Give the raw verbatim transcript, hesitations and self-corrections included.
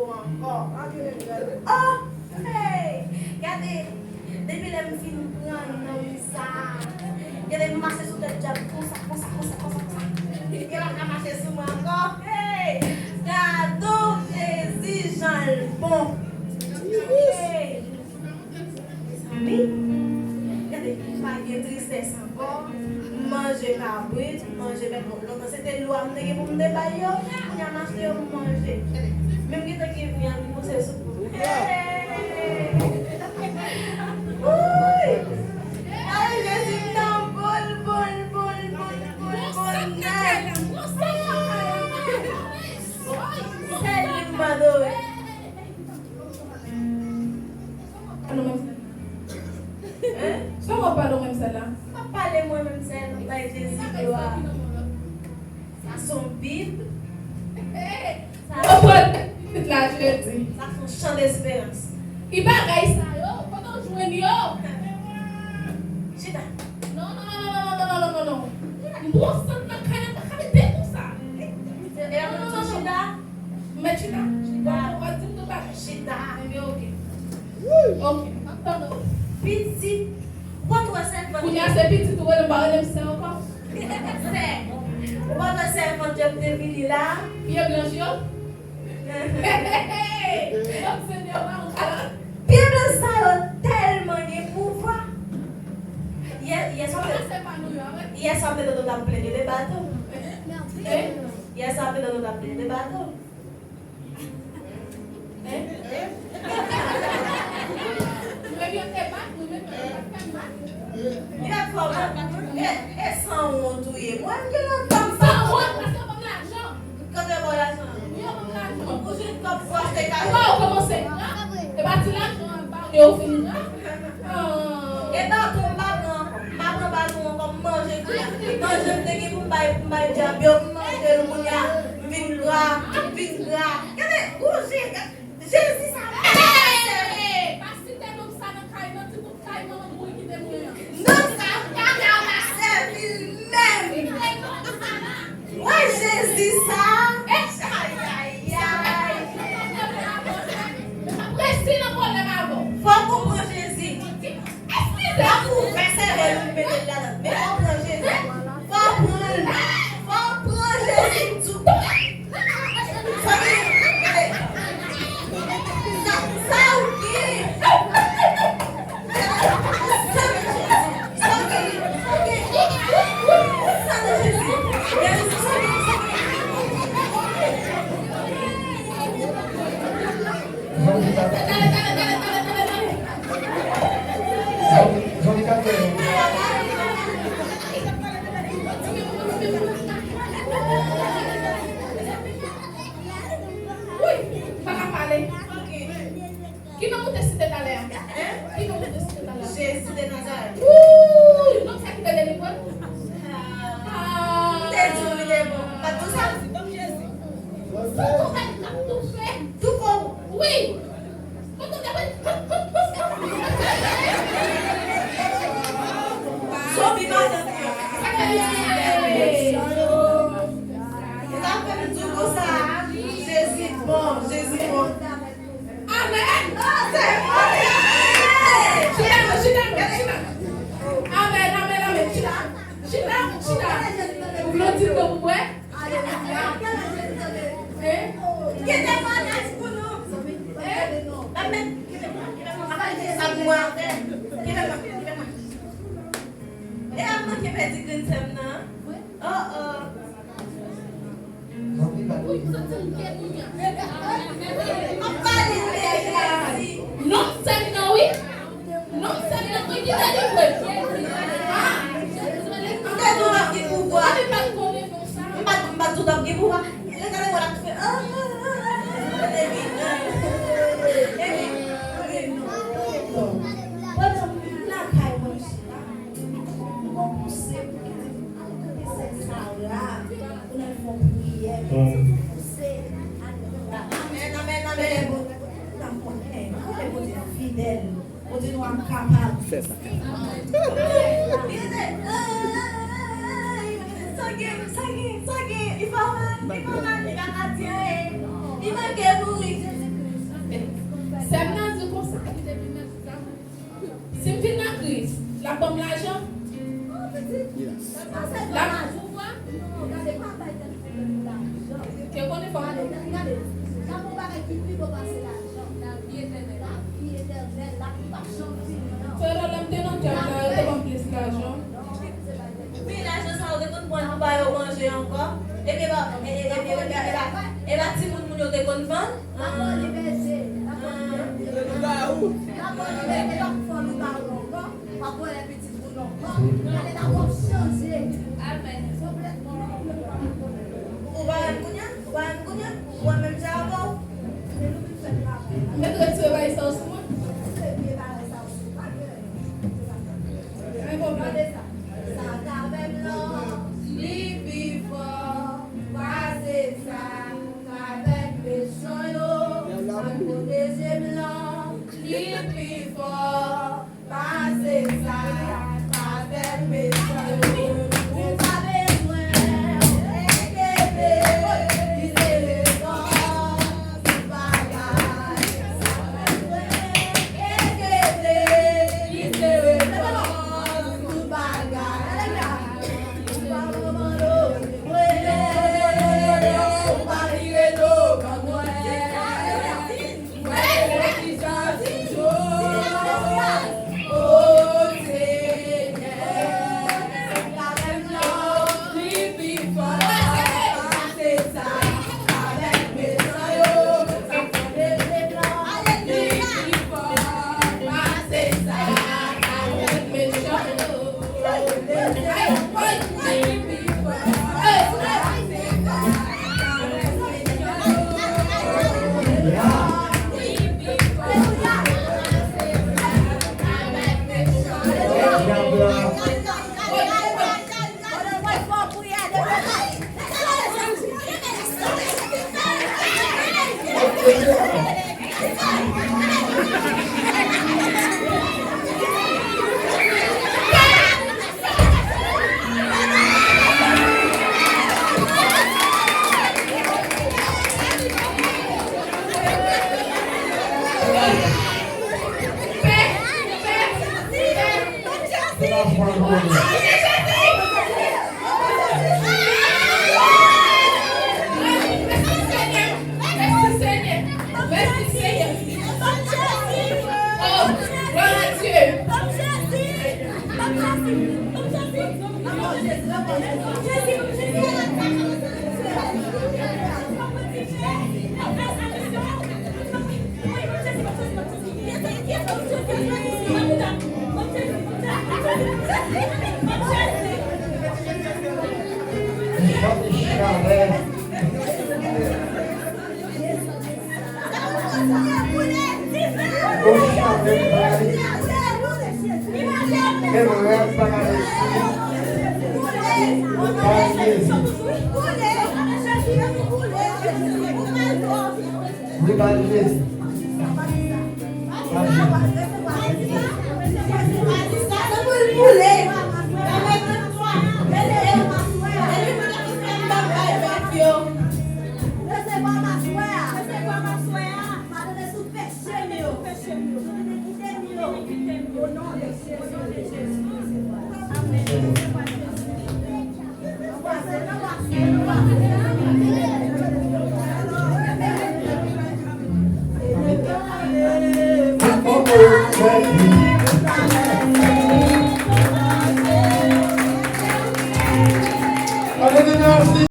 ankò. Oh, hey! Gade, depi lè m fin pran nonm sa, gade m mache sou tèt dyab konsa, konsa, konsa, konsa, konsa. Li pa ka mache sou mwen ankò. Hey! Gade Jezi jan l bon. Hey! Mezanmi, gade, pa gen tristès ankò. M manje kabrit, m manje bèt. Bon, lontan se te lwa m te gen pou m te bay yo. Kounye a m achte yo, m manje. Menm gentan gen vyann pouse sou pou. Hey! Wouy! Ay, Jezi m nan bol, bol, bol, bol, bol, bol nèt. Sèl li m adore. Alò, menm Hein? Sa w ap pale w menm sèl la? M ap pale mwen menm sèl, m bay Jezi glwa. Sa se yon Bib. Sa, reprann pitit la, Jezi. Sa se yon chan desperans. Ki bagay sa yo? Kote w jwenn yo? Chita. Non, non, non, non. M pran sant nan kay la, m pa ka mete konsa. E ap tou chita. Mèt chita. Chita. Bon, w ap di m tout bagay. Chita. Ebyen, oke. Oke, m ap tann ou. Pitit, ou pa t wè sèvant. Kounye a se pitit ou rele m, pa rele m sè ankò. Sè. Ou pa t wè sèvant yo te vini la? Pye blanch yo? Hey! Senyè, w pa yon galan. Pye blanch sa yo tèlman gen pouvwa. Yè, yè swa, yè swa, petèt ou t ap plenyen de bato. Eh? Yè swa, petèt ou t ap plenyen de bato. Hein? Mwen menm yo te bat, mwen menm yo te bat, fè m mal. Li pa fò mal. E, e sanwont ou ye. Mwen, m gen lontan m sanwont, paske yo ban m lajan. Kote yo ba w lajan? Yo ban m lajan. Ou jwenn kòb pou achte kay? Bon, ou kòmanse gra. E pa ti lajan an ba w yo ou vin gra. Ah. E baton, m pa pran ankò. M pa pran baton ankò, m manje kounye a. Manje m te gen pou m bay, pou m bay dyab yo, m manje l kounye a. M vin gra, m vin gra. Gade, gouje, gade. Jezi sa. Hey! Pa site nonm sa nan kay, nan ti bout kay manman mouri kite mwen an. Nonm sa, m pa ka pa sèvi l menm. Site nonm sa. Wè Jezi sa. Ayayay. Resi nan pwoblèm avè w. Fòk ou pran Jezi. Eskize. Fòk ou ouvè sèvèl ou mete l ladan. Men fòk ou pran Jezi. Fòk ou pran l. Fòk ou pran Jezi. Sa, sa ou gen? Sa nan Jezi. Sa ou gen? Sa ou gen? Sa nan Jezi. Jezi, sa ou gen? Sa ou gen? Zòm ki pa fè. Zòm, zòm ki pa fè. Wi, pa ka pale. Ki non ou te site talè a? Ki non ou te site talè a? Jezi de Nazarèt. Wouy, nonm sa ki te delivre m. Ah. M te di w li te bon. M pa t di w sa? Tou fè, tou fè. Tou fè. Wi. Kote w te wè? Zonbi madanm yo. Sa k fè li di sa? Sa k fè m di w konsa? Jezi bon, Jezi bon. Amèn! Chita, chita, chita. Amèn, amèn, amèn. Chita, chita, chita. Ou vle yon ti dlo pou bwè? Alelouya. Hein? Gen temwayaj pou nou. Hein? Amèn. Sa pou mwen atè. Kite mwen, kite mwen. E ap manke pèdi grenn sè m nan. Oh, oh. Wi, m santi m byen kounye a. Non, sè m nan, wi. Non, sè m nan, wi, ki delivre. Ah. M te di w m ap gen pouvwa. Epi pa t konnen non sa. M pa t, m pa t di w t ap gen pouvwa. Lè gade w l ap fè, ah, ah, ah, ah, ah. Epi, epi, epi, non. Pandan m lakay mwen, M gon pouse pou ki di m al kote sè Sara pou n al fè yon priyè. Pouse al kote la. Amèn, amèn, amèn. Konnen Bondye, konnen Bondye fidèl. Bondye nou ap kapab. Fè sa. Li rete, sa gen, sa gen, sa gen, li fè mal, li fè mal, li pa ka di anyen. Li manke mouri. Ban m lajan. L ap, ou kwè? Te konnen fò m. Frè, lè m te nan tèt la, yo te ban m plis lajan. Men lajan sa yo te konn pran pou ba yo manje ankò. Epi e pa, e, e, e, e, e, e pa, e pa timoun moun yo te konn vann? Ou pa wè m kounye a? Ou pa wè m kounye a? Ou pa wè m menm jan avè w? Mèt retire bagay sa yo sou mwen. Sa k avè m lan, li pi fò pase sa k avèk mechan yo. Sa k pwoteje m lan, li pi fò pase sa k avèk mechan yo. Ou pa bezwen enkyete, li se refò. Wi, ba li Jezi. Ba li Jezi.